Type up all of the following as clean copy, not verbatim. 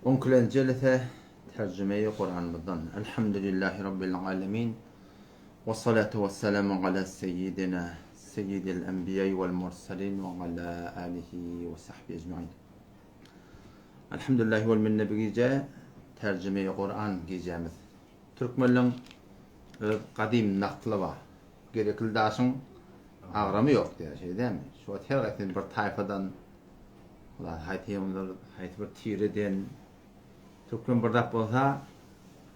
Onkilenji jelese terjimeýi Kuranymyzdan. Elhamdülillahi Rabbil alemin. Ve salatu ve selamu ala seyyidina seyyidil enbiya vel mursalin ve ala alihi ve sahbihi ecmain. Elhamdülillahi vel minne bu gije terjimeýi Kuran gijemiz. Türkmenleň öz gadym nakly bar. Gerekli daşyň agramy ýok diýýär, şeý dälmi? Şu wagt her haýsy bir taýfadan, haýsy haýsy bir tireden türkmen bir zat bolsa,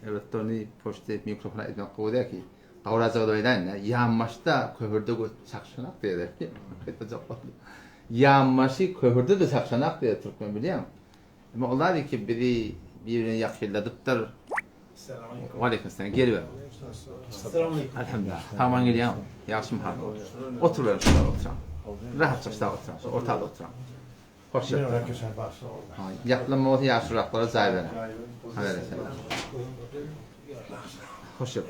elbetde ony poçta mikrofona aýtmak gowy däl ki. Gawrajyga-da aýdaýyn-da, ýanbaşda köhürde göz çakşanak diýýär. Ýanbaşy köhürde-de çakşanak diýýär türkmen bilýäňmi? Emma ol zat ki bizi bir-birine ýakynladypdyr. Waleýkim salam. Geliber. Elhamdülillah. Sagman gelýäňmi? Ýagşymy hal? Oturyber şurada oturan. Rahatça şurada oturan. Şu ortada oturan. Hoş geldin. Ýaplanma bolsa ýaşuraklara jaý beren. Hoş geldin.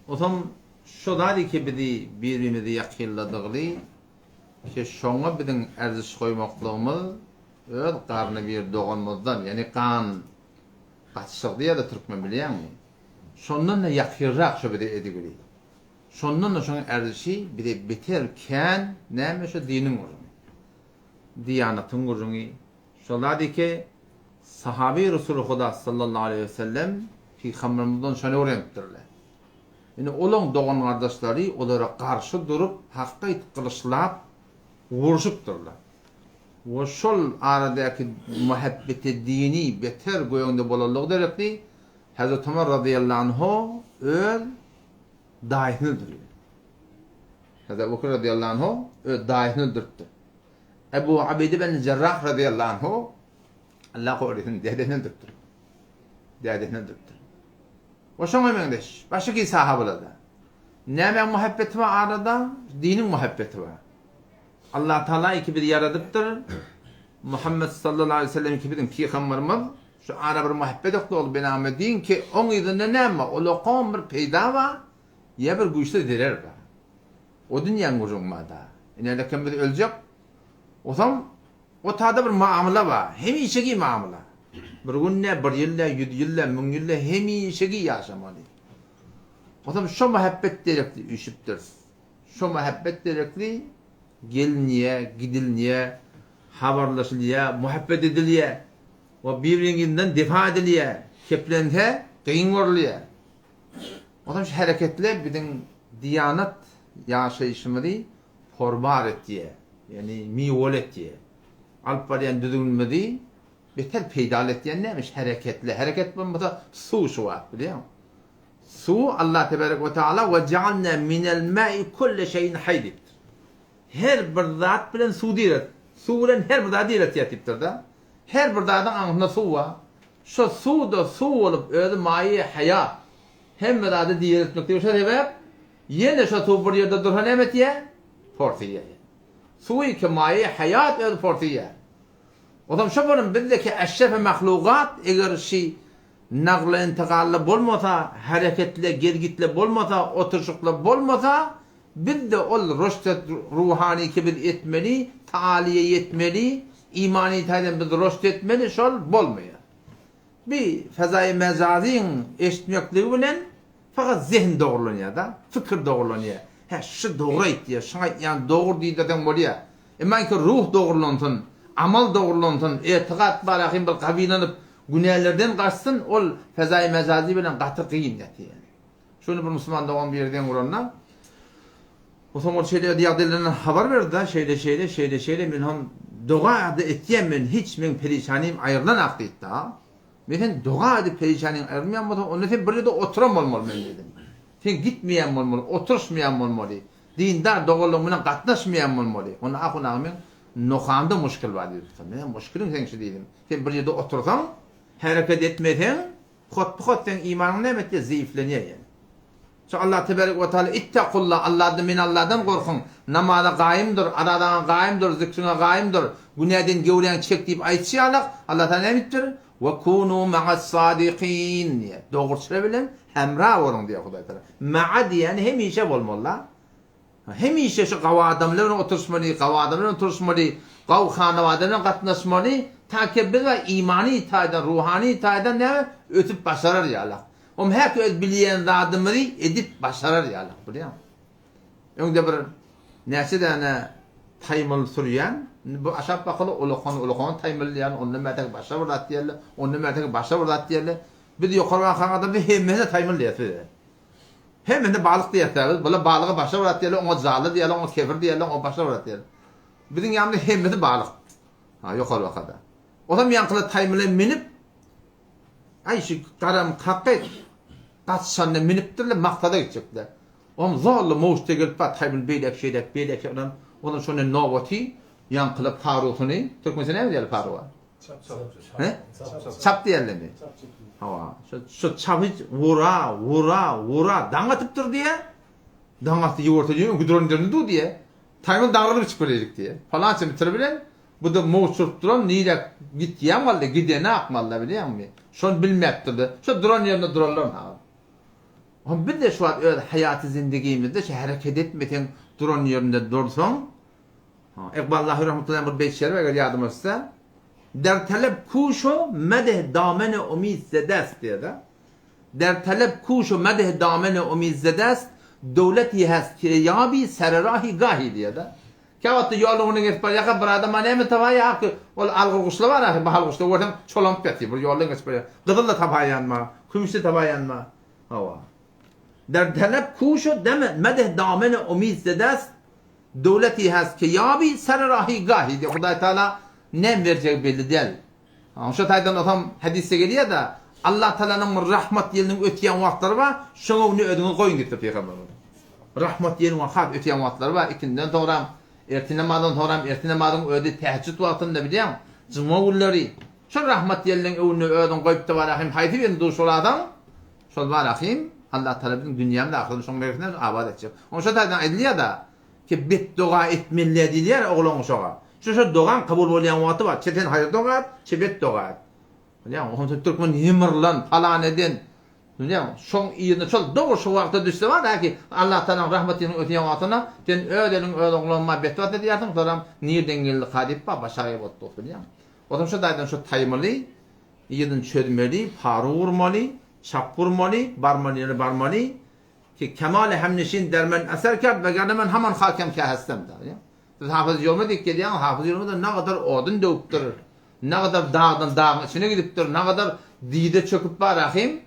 Otam Şo zat ki bizi bir-birimizi ýakynladygyly ki şoňa biziň erziş goýmaklygymyz öz garny bir doganymyzdan, ýagny gan gatyşyk diýýär-de türkmen bilýäňmi? Şondan-da ýakynrak şo bize edigili. Şondan-da şoň erzişi bize beter kän näme şo diniň gürrüňi. Diýanatyň gürrüňi. Şo zat ki sahaby Resuly Huda sallallahu aleýhi we sellem pygambermizden şony öwrenipdirler. Indi olaň dogan-gardaşlary olara garşy durup, hakga gylyçlap urşupdyrlar. We şol aradaky muhabbeti dini beter göňde bolanlygy derekli, Hezreti Omar razyýallahu anhu öz daýysyny öldürýär. Hezreti Ebu Bekir razyýallahu anhu öz daýysyny öldüripdir. Ebu Ubeýde ibn Jerrah razyýallahu anhu Allah korusun dedesini öldüripdir. Dädesini öldüripdir. We şoňa meňzeş başga sahabalarda. Nämäň muhabbeti bar arada? Diniň muhabbeti bar. Allah Taala iki bizi ýaradypdyr. Muhammed sallallahu aleyhi ve sellem iki biziň pygamberimiz. Şu ara bir muhabbet ýokdy ol binamy din ki oň yzynda näme bar? Ol bir peýda bar, ýa bir güýçli zerer bar. O dünýäň gürrüňi bar-da. Ine kim biz öljek? Otam O tada bir mamla bar, hemişeki mamla. Bir gün dä, bir ýyl dä, ýüz ýyl dä, müň ýyl dä, hemişeki ýaşamaly. Otam şo mähebbet derekli üýşüpdiris. Şo mähebbet derekli gelinýä, gidilýä, habarlaşylýa, muhabbet edilýä we bir-biriňizinden defa edilýä, keplense gyn görülýä. Otam şu hereketler biziň diýanat ýaşaýşymyzy horbar etýär, ýagny miweli etýär. Alyp barýan düzgünimizi beter peýdaly etýän näme? Şu hereketler. Hereket bolmasa suw şu wagt, bilýäňmi? Suw Allah tebarek we taala we ja'alna minel ma'i kulle şeýin haý diýipdir. Her bir zat bilen suw diret. Suw bilen her bir zady diretýär diýipdir-de. Her bir zadyň aňyrsynda suw bar. Şo suw-da suw bolup özi maýy haýat. Hemme zady diretmek diýip şo sebäp Ýene şo suw bir ýerde dursa näme etýär? Porsyýar. Suwy ki maýy haýat özi porsyýar. Ozam şo bolan bizdeki eşrefi mahlugat eger şi nagly intigally bolmasa, hereketli gel-gitli bolmasa, oturyşykly bolmasa, bizde ol roşt ruhany ki biz etmeli, taaliýe ýetmeli, imany taýdan biz roşt etmeli, şol bolmaýar. Bi fezaýy mejazyň eşitmekligi bilen fakat zehin dogrulanýar-da, pikir dogrulanýar. Hä, şu dogry aýtýar, şuň aýtýany dogry diýdirseň bolýar. Emma ki ruh dogrulansyn, amal dogrulansyn, etikat barahym bir gawylanyp, günälerden gaçsyn, ol fezaýy mejazy bilen gaty gyn ýatýar. Şuny bir musulman dogan biri deň uranda, Soň ol şeýle ýagdaýlaryndan habar berdi-de, şeýle, şeýle, şeýle, şeýle, men hem doga-da etýän men, hiç meň perişanym aýrylanak diýdi-de. Men sen doga edip perişanyň aýrylmaýan bolsaň, onda sen bir ýerde oturan bolmaly men diýdim. Sen gitmeýän bolmaly, oturyşmaýan bolmaly, dindar doganlaryň bilen gatnaşmaýan bolmaly. Onda ahun aga meň nokamda muşkil bar diýdi. Men muşkiliň seň şu diýdim. Sen bir ýerde otursaň, hereket etmeseň, Hotby-hot seň imanyň näme etýär? Zeýiflenýär ýene. Şo Allah teberek we taala Ittakullah, Allahdan men Allahdan gorkuň, namaza gaýym dur, aradaňa gaýym dur, zikriňe gaýym dur, günäden göwräňi çek diýip aýtşy ýalak, Allah taala näme diýipdir? Ve kunu ma'as-sadikin diýýär. Dogruçylar bilen hemra boluň diýýär Hudaý taala. Ma'a diýýäni hemişe bolmaly-da. Hemişe şu gawy adamlar bilen oturyşmaly, gawy adamlar bilen oturyşmaly, gawy hanawada bilen gatnaşmaly, ta ki biz imany taýdan, ruhany taýdan näme ösüp başarar ýalak. Om häki öz bilýän zadymyzy edip başarar ýalak, bilýäňmi? Öňde bir näçe däne taýmyl sürýän, indi bu aşak bakaly ulakan ulakan taýmyl diýýän, ondan bätäki başga bir zat diýerler, ondan bätäki başga bir zat diýerler. Biz ýokary bakan adam biz hemmesine taýmyl diýýäs biz. Hemmesine balyk diýýäs biz. Bular balyga başga bir zat diýerler, oňa jally diýerler, oňa kebir diýerler, oňa başga bir zat diýerler. Biziň ýanymyzda hemmesi balyk. Ha, ýokary bakada. Olam ýaňkylar taýmyla münüp, aý şu garam kaky gaçşanda münüpdirler, maksada gitjekler. Olam zorla mowçda gelip bar, taýmyl beýläk şeýläk, beýläk şeýläk. Olam şonda nobaty ýaňkylar parusyny, türkmençe näme diýerler paruwa? Çap çap. He? Çap diýerlermi? Hawa. Şo şo çapy wura, wura, wura daň atypdyr diýä. Daň atdy ýuwursa diýä, öňki duran ýerinde dur diýä. Taýmyl daňyryp içip bileýlik diýä. Palança metr bilen bu-da mowç urup duran nirä gitýän walla, gideni akmalla bilýäňmi? Şony bilmäpdir-de. Şo duran ýerinde duranlar ha. Hom biz-de şu wagt öz haýaty zindigimizde şu hereket etmeseň, duran ýerinde dursaň, Ykbal Lahyr rahmetullahi bir beýt şeri bar eger ýadyma düşse. Der talep kuşo medeh damene umid zedest diýýär-de. Der talep kuşo medeh damene umid zedest döwleti hest ki ýabi sererahi gahi diýýär-de. Käwagtda ýoluň ugruna geçip barýarka bir adam näme tapaýar ki ol algyr guşlar bar ahy bahal guşlar görseň çolanyp ýatyr bir ýoldan geçip barýar. Gyzyl-da tapaýanma, kümüş-de tapaýanma. Hawa. Der talep kuşo medeh damene umid zedest Döwleti has ki ýabi sere rahi gahi diýýär. Hudaý Taala näme berjegi belli däl. Şo taýdan otam hadysda gelýär-de, Allah Taalanyň bir rahmat ýeliniň ötýän wagtlary bar, şoňa ony özüňiz goýuň diýipdir pygamberimiz. Rahmat ýeliniň has ötýän wagtlary bar, ikinden soňram, ertir namazdan soňram, ertir namazyň özi tähejjüt wagtynda bilýäň, juma günleri. Şol rahmat ýeliniň öwünde özüňi goýup-da barahym haýsy birini duşurasaň, Şol bar ahym, Allah Tagala biziň dünýämizi ahyreti şoň berkesinden abat etjek. Oň şo taýdan aýdylýar-da, ki bet doga etmeli diýilýär oglan uşaga. Şu şo dogaň kabul bolýan wagty bar. Çe sen haýyr doga et, çe bet doga et. Bilýäňmi? Oň türkmen ýymrylan, palan eden, bilýäňmi? Şoň yzyna şol dogry şo wagta düşse bar ki Allah Tagalanyň rahmatynyň ötýän wagtyna sen öz eliň öz oglanyma betbagt edýärsiň, soram nirden geldi-ka diýip bar başagaý bolup dur, bilýäňmi? Otam şo taýdan şo taýmaly Yzyny çözmeli, paru gurmaly, çap gurmaly, barmaly ýere barmaly, ki kemali hemneşin der men eser kerd, wegerne men haman hakem ke hestem da. Siz Hafyz Ýolma diýip gelýäňiz, Hafyz Ýolma-da nagadar odun döwüpdir, nagadar dagdan dagyň içine gidipdir, nagadar dide çöküp bar ahim,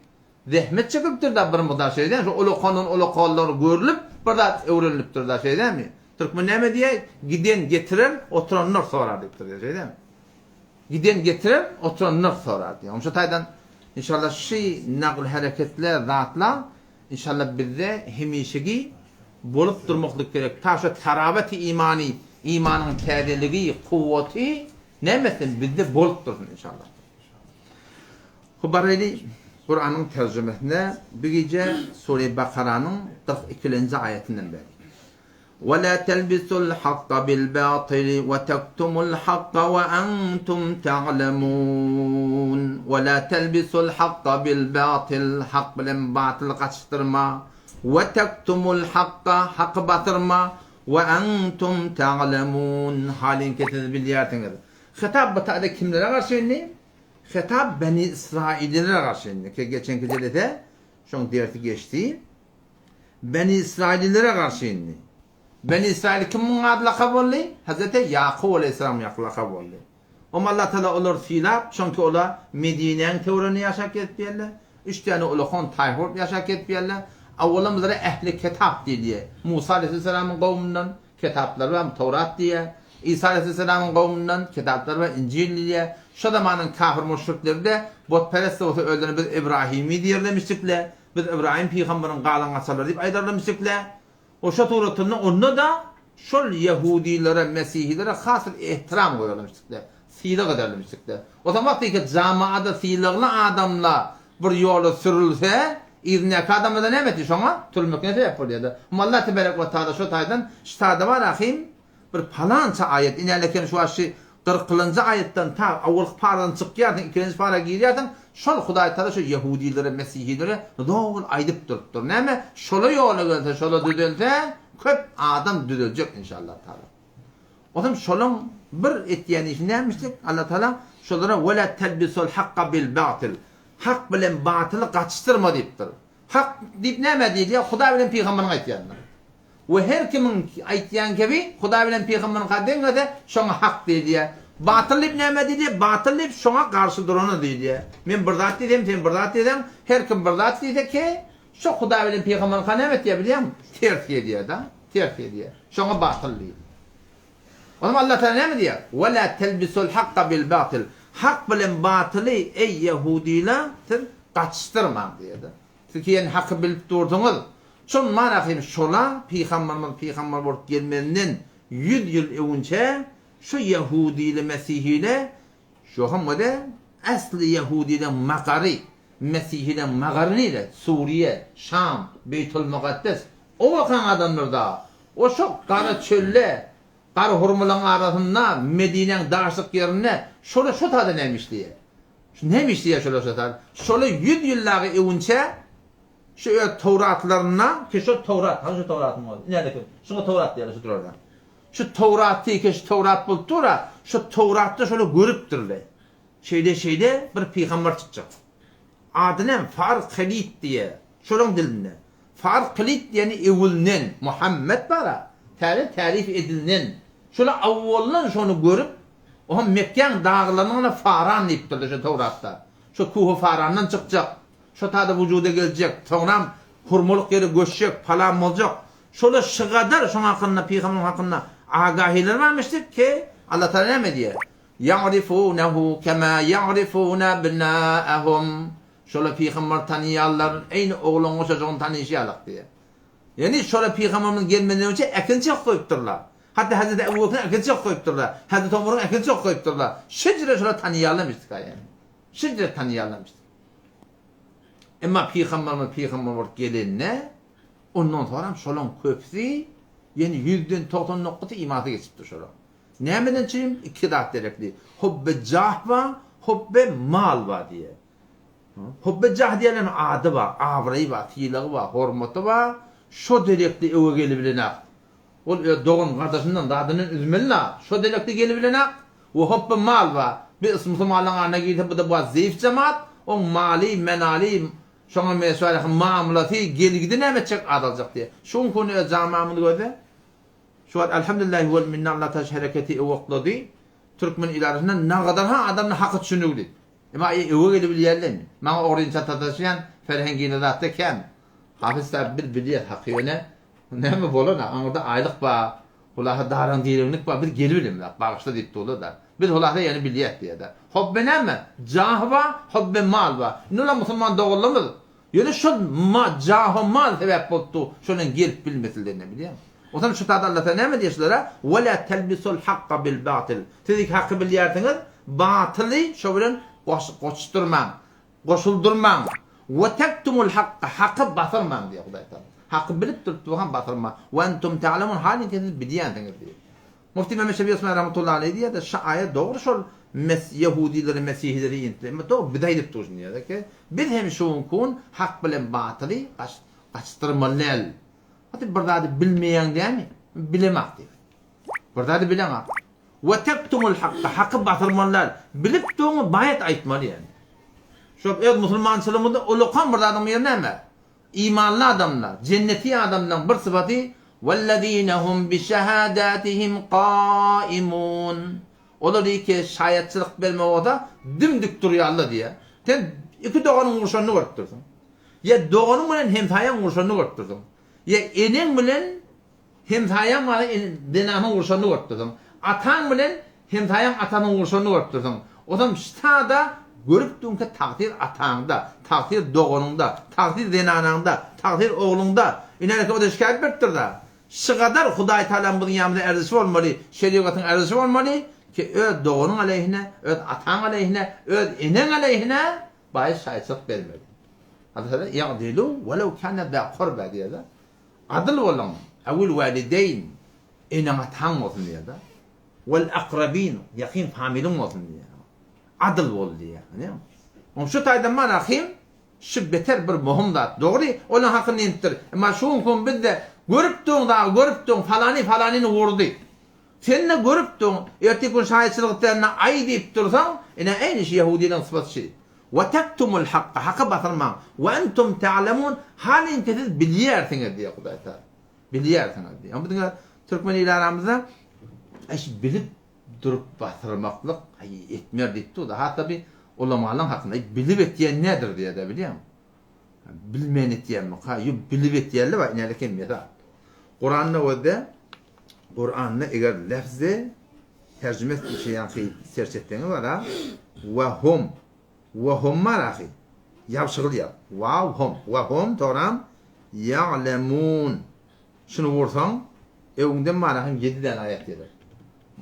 zähmet çekipdir-da bir mukdar şeýdämi, şu ulakandan ulakanlar görlüp bir zat öwrenilipdir-da şeýdämi. Türkmen näme diýýär, giden getirer, oturan nyrh sorar diýipdir şeýdämi. Giden getirer, oturan nyrh sorar diýýär. Onuň şu taýdan inşallah şy nagyl hereketler, zatlar inşallah bizde hemişeki bolup durmaklyk gerek. Ta şo tarabeti imany, imanyň täzeligi, kuwwaty näme etsin bizde bolup dursun inşallah. Bu bareli Kuranyň terjimesine bu gije Sure Bakaranyň 42-nji aýatyndan berdik. Ve la telbisul hakka bil batili ve tektumul hakka ve entum ta'lemun. Ve la telbisul hakka bil batil hak bilen batyly gatyşdyrma. Ve tektumul hakka haky batyrma. Ve entum ta'lemun halinki siz bilýärsiňiz. Hitap bu taýda kimlere garşy indi? Hitap Beni Israililere garşy indi. Ki geçenki jelese şoň dersi geçdi. Beni Israililere garşy indi. Beni Israil kimiň ady lakap boldy? Hazreti Ýakup aleýhissalamyň ýaky lakap boldy. Oňa Allah Tagala olary sylap, çünki olar Medinäniň töwereginde ýaşap gezip ýerler. Üç däne ulakan taýfa bolup ýaşap gezip ýerler. Owalam bulara ähli ketap diýilýär. Musa aleýhissalamyň kowumyndan ketaplary bar, Towrat diýýär. Isa aleýhissalamyň kowumyndan ketaplary bar, Injil diýilýär. Şo zamanyň kafir-müşrikleri-de butperest bolsa özlerine biz Ibrahimi diýerlemişdikler. Biz Ybraýym pygamberiň galan gaçarlary diýip aýdarlarmyşdikle. Oşa suratynda onda-da şol ýehudilere, mesihilere has bir ehtiram goýarlarmyşdikle, sylag ederlermişdikle. O zaman wagtyky jamaada sylagly adamlar bir ýola sürülse, yzyndaky adamlar-da näme etdi şoňa? Sürülmekine sebäp bolýar-da. Allah tebarek we taala şo taýdan şu taýda bar ahym, Bir palança aýat, inäleken şu wagt şu kyrkylynjy aýatdan ta awalky paradan çykýarsyň, ikilenji para girýärsiň, şol Hudaý Tagala şu ýehudilere, mesihilere doly aýdyp durupdyr. Näme? Şola ýola gelse, şola düzelse, Köp adam düzeljek inşallah taala. Onam şolaň bir etýän işi nämişdik? Allah taala şolara ve la telbisul hakka bil batyl. Hak bilen batyly gatyşdyrma diýipdir. Hak diýip nämä diýilýär? Hudaý bilen pygamberiň aýtýanyna. We her kimiň aýtýan kebi Hudaý bilen pygamberiňka deň gelse, şoňa hak diýilýär. Batyl diýip nämä diýilýär? Batyl diýip şoňa garşy durana diýilýär. Men bir zat diýsem, sen bir zat diýseň, her kim bir zat diýse ke, şo Hudaý bilen pygamberiňka näme etýär bilýäňmi? Ters gelýär-de, ters gelýär. Şoňa batyl diýilýär. O zaman Allah Teala näme diýýär? Ve la telbisul hakka bil batyl. Hak bilen batyly eý ýehudiler siz gatyşdyrmaň diýýär. Siz ki haky bilip dursuňyz. Şol manasyn şola pygamberimiz pygamber bolup gelmezinden ýüz ýyl öwünçä şu ýehudile mesihile şoham wede asly ýehudileň makary mesihileň magary nire Suriýe Şam Beýtul Mukaddes o wakaň adamlar da o şo gara çölde gar hurmalaň arasynda Medinäň daşlyk ýerinde şola şo tada näme işleýär şu näme işleýär şola şo tada şola ýüz ýyl dagy öwünçä Şu öz Towratlarynda ki şu Towrat, hany şu Towratyň özi? Inerdeki, şuňa Towrat diýýärler şu durarda. Şu Towraty ki şu Towrat bolup dur-a, şu Towratda şony görüpdirler. Şeýle-şeýle bir pygamber çykjak. Ady näme? Farklit diýýär. Şolaň dilinde. Farklit diýeni ewülnen, Muhammet bar-a, täze tärif edilnen. Şolar awwaldan şony görüp, oňa Mekgäň daglarynyň Faran diýipdirler şu Towratda. Şu Kuhy Farandan çykjak. Şo tada wujuda geljek, soňram hurmalyk ýere göçjek, palan boljak. Şola şygadar şoň hakynda, pygamberiň hakynda agahiler barmyşdyr ki, Allah Tagala näme diýýär? Ýa'rifunehu kema ýa'rifune abna'ahum. Şola pygamberi tanaýarlar, eýni oglan goşajygyny tanaýşy ýalak diýýär. Ýagny şola pygamberimiziň gelmezden öňçe äkinçek goýupdyrlar. Hatda Hezreti Ebu Bekriň äkinçek goýupdyrlar. Hezreti Omaryň äkinçek goýupdyrlar. Şejere şola tanaýarlarmyşdyk ýagny. Şejere tanaýarlarmyşdyk. Emma pygamberimiz pygamber bolup gelende, ondan soňram şolaň köpüsi, ýagny ýüzden 90 dokuzysy imansyz geçipdir şolaň. Nämeden üçin? Iki zat gerekli. Hubbe jah bar, hubbe mal bar diýýär. Hubbe jah diýýärler ady bar, abraýy bar, sylagy bar, hormaty bar. Şo derekli öwe gelibilenak. Ol öz dogan gardaşyndan zadyndan üzmeli la. Şo delekde gelibilenak. We hopba mal bar. Bir is musulmanlaryň aryna girse bu-da bu zeýif jemaat. Oň maly, menaly, şoňa meşwaraky mamlasy, gelgidi näme etjek azaljak diýýär. Şu günki günde öz jamamyzy gözle. Şu wagt Elhamdülillahi wel minna Allah taş hereketi öweklady. Türkmen il arasynda nagadar ha adamda haky düşünigli. Emma öwe gelibilýärlermi? Maňa ogrynça sataşýan ferhengine zatda kän. Hafiz sahip biz bilýäs haky ýöne Näme bolan aňyrda aýlyk bar, hulasa daraň direňlik bar, biz gelibilemzok, bagyşla diýip durlar-da. Biz hulasa ýöne bilýäs diýýär-de. Hobbe näme? Jah bar, hobbe mal bar. Indi olar musulman doganlarymyz. Ýöne şol jaho mal sebäp bolup dur, şondan gelip bilmesinlerine bilýäňmi? Onsoň şu taýda Allah Taala näme diýýär şulara? Ve la telbisul hakka bil batyl. Siz iki haky bilýärsiňiz, batyly şo bilen goşdurmaň. Goşuldyrmaň. We tektumul hakka, haky basyrmaň diýýär Hudaý Tagala. Haky bilip durup durham basyrma. We entum ta'lemun, halinki siz bilýänsiňiz diýýär. Mufti Mehmet Şefi Osman rahmetullahi aleýh diýýär-de, şu aýat dogry şol mes ýehudilere, mesihilere inipdir. Emma dogry bize aýdyp dur şuny diýýär-de ki, biz hem şu günki gün hak bilen batyly gaç gaçdyrmaly däl. Hadi bir zady bilmeýäň dämi? Bilemak diýýär. Bir zady bileňok. We tektumul hakka, haky basyrmaly däl. Bilip durňy baýat aýtmaly ýani. Şol öz musulmançylygymyzda ulakan bir zadyň biri näme? Imanly adamlar, jenneti adamlaryň bir sypaty Wellezine hum bi şehadatihim kaimun. Olar iki şaýatçylyk berme bolsa dim-dik durýarlar diýýär. Sen iki doganyň urşanyny görüp dursuň. Ýa doganyň bilen hemsaýaň urşanyny görüp dursuň. Ýa eneň bilen Hemsaýaň bary zenanyň urşanyny görüp dursuň. Ataň bilen hemsaýaň atasynyň urşanyny görüp dursuň. Ozam ştada görüp durunka tagsyr ataňda, tagsyr doganyňda, tagsyr zenanaňda, tagsyr ogluňda. Inäreke o-da şikaýat beripdir-da. Şygadar Hudaý Tagalaň biziň ýanymyzda erzişi bolmaly, şerigatyň erzişi bolmaly ki öz doganyň aleýhine, öz ataň aleýhine, öz eneň aleýhine baýy şaýatçylyk bermeli. Hadysada Ýagdilu welew kana za kurba diýýär-de. Adyl boluň, awil walideýn, eneň-ataň bolsun diýýär-de. Wal akrabin, ýakyn familiň bolsun diýýär. Adyl bol diýýär. Oň şu taýdan mana ahym, şu beter bir möhüm zat. Dogry, olaň haky inipdir. Emma şu günki gün bizde. Görüp duň dagy, görüp duň, falany falanyny urdy. Sen-de görüp duň, ertir gün şaýatçylyk etýände aý diýip dursaň, ine äýni şu ýehudylaryň sypaty şi. We tektumul hakka, haky basyrmaň. We entum ta'lemun, halinki siz bilýärsiňiz diýýär Hudaý Taala. Bilýärsiňiz diýýär. Bu diňe türkmen il aramyzda şu bilip durup basyrmaklyk aý etmer diýip dur-da. Hatda bir ulamalaryň hakynda aý bilip etýän nedir diýýär-de bilýäňmi? Bilmän etýänmi? Ha, ýok, bilip etýänler bar, inäle kem mesal. Kuranda özde Kuranda eger lefzi terjime etmişi ýaňky serç etseňiz bar, we hum we hum bar ahy. Ýabşygyl ýap. Waw hum we hum toram ýa'lemun. Şuny vursaň, öňüňden bar hem 7 däne aýat geler.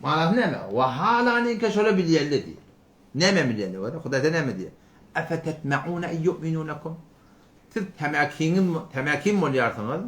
Manasy näme? We halanyňka şola bilýärler diýip. Näme bilýärler görä? Hudaý size näme diýýär? Efetetmeune en yu'minu lekum. Siz tämäkiňiz tämäkin bolýarsyňyz.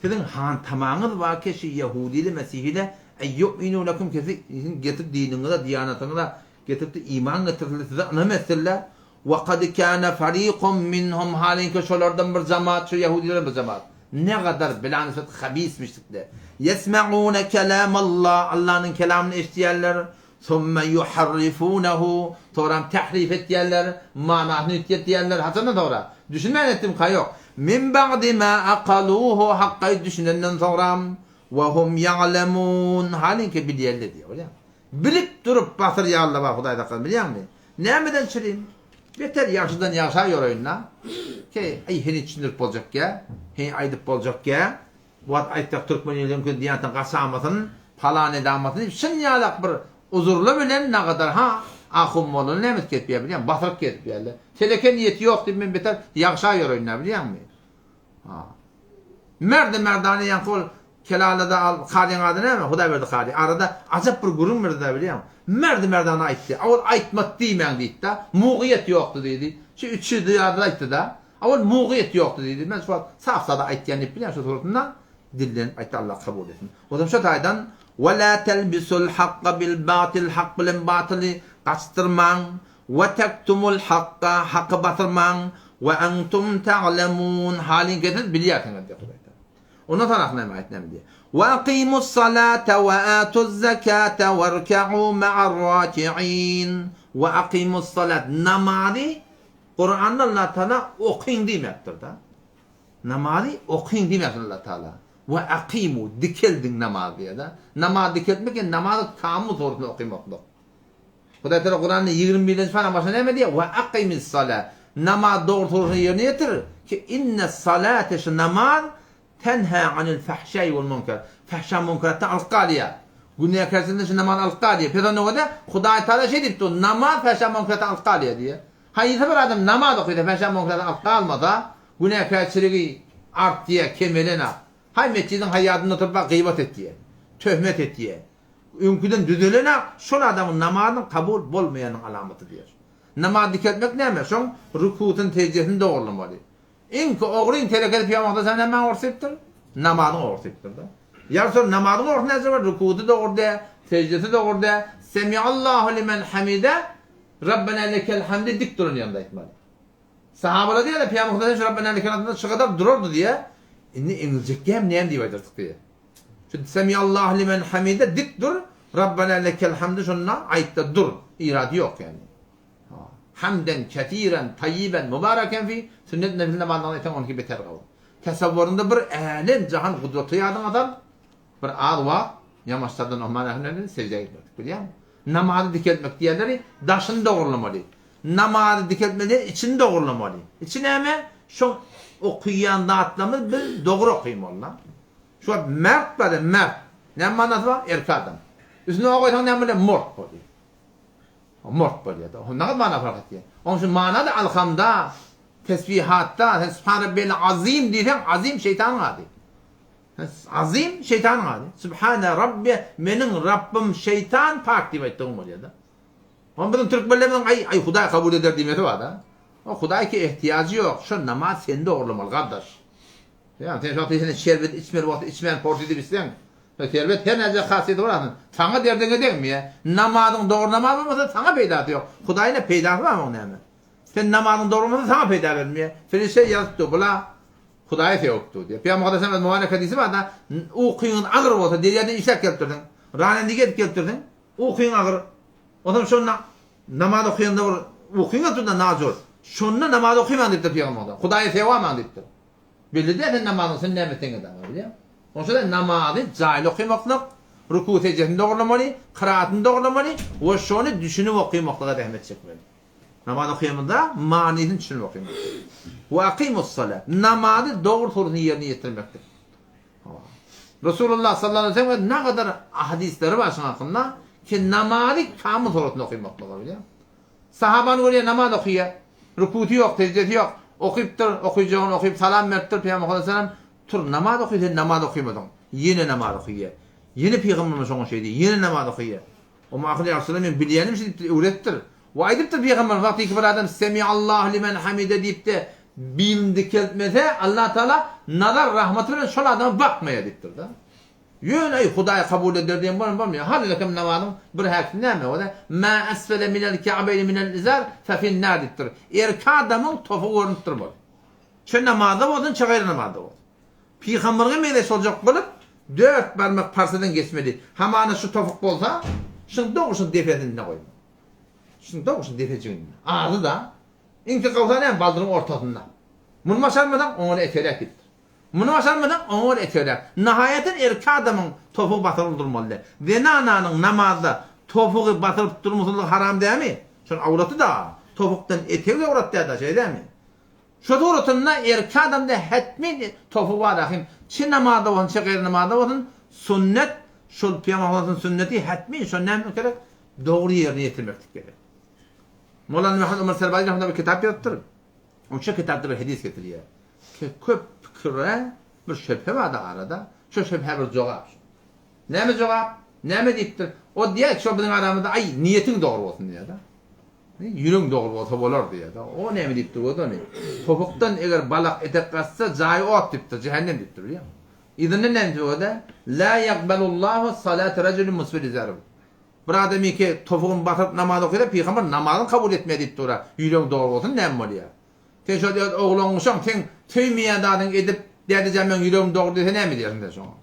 Siziň hantamaňyz bar ki şu ýehudile, mesihile en yu'minu lekum ki siziň getirip diniňize, diýanatyňyza getirip iman getirsinler, size ynam etsinler. Wa kad kana fariqun minhum halinki şolardan bir jemaat, şu ýehudilerden bir jemaat. Ne gadar bilanisbet habismişdikler. Yesme'une kelamallah, Allanyň kelamyny eşidýärler. Summe yuharrifunehu, soňram tährif etýärler, manysyny üýtgetýärler, haçandan soňra? Düşünmän etdimka ýok. Min ba'di ma aqaluhu, hakgaý düşünenden soňram, we hum ýa'lemun, halinki bilýärler diýýär, görýäňmi? Bilip durup basyrýarlar bar Hudaý saklasyn, bilýäňmi? Nämeden çyrin? Beter ýagşydan ýagşa ýoraýyn-da. Keý, aý heniz düşündirip boljakýa, heniz aýdyp boljakýa. Bu wagt aýtsak türkmen iliniň köz diýantan gaçamasyn, palan edamasyn diýip şyn ýalak bir uzurly bilen nagadar ha ahun mollany näme edip gezip ýör bilýäňmi basyryp gezip ýörler. Teleke niýeti ýok diýip men beter ýagşa ýöreýin-dä bilýäňmi. Ha. Merdi merdana ýaňky ol Kelalada al kazyň ady näme Hudaýberdi kazy arada ajap bir gürrüň berdi-dä bilýäňmi. Merdi merdana aýtdy. A ol aýtmady diýmäň diýdi-dä. Mugyýet ýokdy diýdi. Şu üçi ýaly aýtdy-da. A ol mugyýet ýokdy diýdi. Men şu wagt sap-sada aýtýan diýip bilýän şu suratynda dillenip aýtdy Allah kabul etsin. Ozam şo taýdan Ve la telbisul hakka bil batyl hak bilen batyly gaçdyrmaň we tektumul hakka haky basyrmaň we entum ta'lemun halyňky siz bilýärsiňiz diýýär Hudaý Taala. Ondan soňraky näme aýat näme diýýär? Ve aqimus salata we atuz zakata werka'u ma'ar raki'in we aqimus salat namazy Kuranda Allah Taala okyň diýmepdir-de. Namazy okyň diýmepdir Allah Taala. We aqimu dikeldiň namaz diýýär-de. Namaz dikeltmek ýa namazy kamyl suratynda okymaklyk. Hudaý Taala Kuranda 21-nji paraň başynda näme diýýär? We aqimis sala. Namaz dogry suratynda ýerine ýetir. Ki inne salate şu namaz Tenhâ anil fahşâi wal münker. Fahşa münkeratdan alyp galýar. Günäkärçilikden şu namaz alyp galýar. Pes onda görä, Hudaý Tagala şeý diýip dur, namaz fahşa münkeratdan alyp galýar diýýär. Haýsy bir adam namaz okysa fahşa münkeratdan alyp galmasa, günäkärçiligi artýar, kemelenak. Haý metjidiň haýýadynda oturyp bak gybat etýär, töhmet etýär. Öňküden düzelenak, şol adamyň namazynyň kabul bolmaýanynyň alamaty diýýär. Namaz dikeltmek näme? Şoň rukusyny, seždesini dogrulamaly. Iňki ogryň terekesi pyýamasda sen nämäň ogrusy diýipdir? Namazyň ogrusy diýipdir-de. Ýa şol namazyň ogrusy näçe bar? Rukusy dogry dä, seždesi dogry dä, Semiallahu limen hamide, Rabbena lekel hamdi dik duran ýerinde aýtmaly. Sahabalar diýýärler, Pyýamasda sen şu Rabbena lekel hamdiden şygadar durardy diýýär. Indi eňiljekgäm näme diýip aýdarsyk diýýär. Şu Semiallahu limen hamide dik dur, Rabbena lekel hamdi şonda aýtda dur. Irady ýok ýagny. Hamden kesiren taýýiben mubareken fi, sünnet nefil namazyndan aýtsaň onki beter gawy. Tasawwurynda bir älem jahan gudraty ýadyňa sal, bir az wagt ýamaçlardan o mana hünärini seždä gitmek bilýäňmi? Namazy dikeltmek diýenleri daşyny dogrulamaly. Namazy dikeltmeli diýen içini dogrulamaly. Içi näme? Şo okaýan zatlarymyz biz dogry okaýmaly. Şu wagt mert bar, mert. Näme manasy bar? Erkek adam. Üstüne okaýsaň näme bolýar? Mort bolýar. Mort bolýar-da. Onda nagt mana fark etýär. Onuň üçin mana-da alhamda, tesbihatda, sen Subhan Rabbiyel Azim diýseň, Azim şeýtanyň ady. Azim şeýtanyň ady. Subhane Rabbi, meniň Rabbym şeýtan pak diýip aýtdygyň bolýar-da. Onuň biziň türkmenlerimiziň aý, aý Hudaý kabul eder diýmesi bar-da. O Hudaý ki ehtiýajy ýok. Şo namaz seni dogrulamaly gardaş. Ýa sen şo wagt şerbet içmeli wagty içmän porty diýip içseň, Şerbet her näce hasiýeti bar aslynda. Saňa derdiňe degmeýär. Namazyň dogry namaz bolmasa saňa peýdasy ýok. Hudaýa ne peýdasy bar oň näme? Sen namazyň dogry bolmasa saňa peýda bermeýär. Perişde ýazyp dur. Bula. Hudaýa sewipdi diýýär. Pygamber Muhammad öz mübarek hadysy bar-da, ukyňyz agyr bolsa, derýadan işläp gelipdirsiň, ranendige edip gelipdirsiň, ukyň agyr. Onsoň şonda namaz okaýanda bir ukyň gelipdir-de najur. Şonda namaz okymaň diýipdir Pygamber Muhammad. Hudaýa sewamaň diýipdir. Belli däl sen namazyň sen näme etseň edäň, bilýäňmi? Onuň üçin namazy jaýly okymaklyk, ruku seždesini dogrulamaly, kyraatyny dogrulamaly we şony düşünip okymaklyga zähmet çekmeli. Namaz okýamyzda manysyny düşünip okymaly. We akymus-salat. Namazy dogry suratynda ýerine ýetirmeklik. Resulullah sallallahu aleyhi ve sellem nagadar hadislary bar şuň hakynda ki namazy kamyl suratynda okymaklyga bilýäňmi? Sahabany görýär namaz okyýar. Rukusy ýok, seždesi ýok. Okypdyr, okyjagyny okyp salam beripdir Pygamber sallallahu aleyhi ve sellem tur namaz oky sen namaz okymadyň. Ýene namaz okyýar. Ýene pygamberimiz şoňa şeý diýýär. Ýene namaz okyýar. Oňa ahyr ýa Resulallah men bilýänim şi diýipdir, öwretipdir. We aýdypdyr pygamberimiz wagtyky bir adam Semiallahu limen hamide diýipde bilini dikeltmese Allah Taala nazar rahmaty bilen şol adama bakmaýar diýipdir-de. Ýöne eý Hudaý kabul eder diýen bolan bolmaýar. Halylakem namazyň bir häkisi näme o-da Ma esfele minel ka'beýni minel izar fe finnar diýipdir. Erki adamyň topugy görnüp durmaly. Çe namazda bolsun, çe gaýry namazda bolsun. Pygamberge meňzeş boljak bolup, dört barmak parsadan geçmeli. Hamana şu topuk bolsa, şuň dogry şuň depesinde goýmaly. Şuň dogry şuň depejiginde. Azy-da. Iňki gowsa näme, baldyryň ortasynda. Muny başarmasaň, oňa-da eteräk diýipdir. Muny başarmasaň, oňa-da eteräk. Nahaýatyn erkek adamyň topugy basyryp durmaly däl. Zenananyň namazda topugy basyryp durmasylygy haram dälmi? Şol awraty-da, topukdan etegi awrat däl-de, şeý dälmi? Şo suratynda erkek adamda hetmin topugy bar ahim çi namazda bolsun çi gaýry namazda bolsun sünnet şol pygamber sünneti hetmin şony näme gerek dogry ýerine ýetirmeklik gerek. Molana Muhammed Omar Serbazî rahmetullah bir kitap ýazypdyr. Ol şo kitapda bir hadys getirýär. Ki köp pikire bir şübhe bardy arada. Şo şübhä bir jogap. Näme jogap? Näme diýipdir? O diýýär şo biziň aramyzda aý niýetiň dogry bolsun diýýär-de. Ýüregiň dogry bolsa bolar diýýär-de. O näme diýipdir göz ony. Topukdan eger balak etek gaçsa jaýy ot diýipdir, jähennem diýipdir bilýäňmi? Yzyndan näme diýipdir göz-de? La ýakbalullahu salate rajulin musbil izaruhu. Bir adam ýeke topugyny basyryp namaz okaýsa pygamber namazyny kabul etmeýär diýip dur-a. Ýüregiň dogry bolsun näme bolýar? Sen şol öz oglangyşaň seň söýmeýän zadyňy edip, däde jan meň ýüregim dogry diýse näme diýersiň sen şoňa?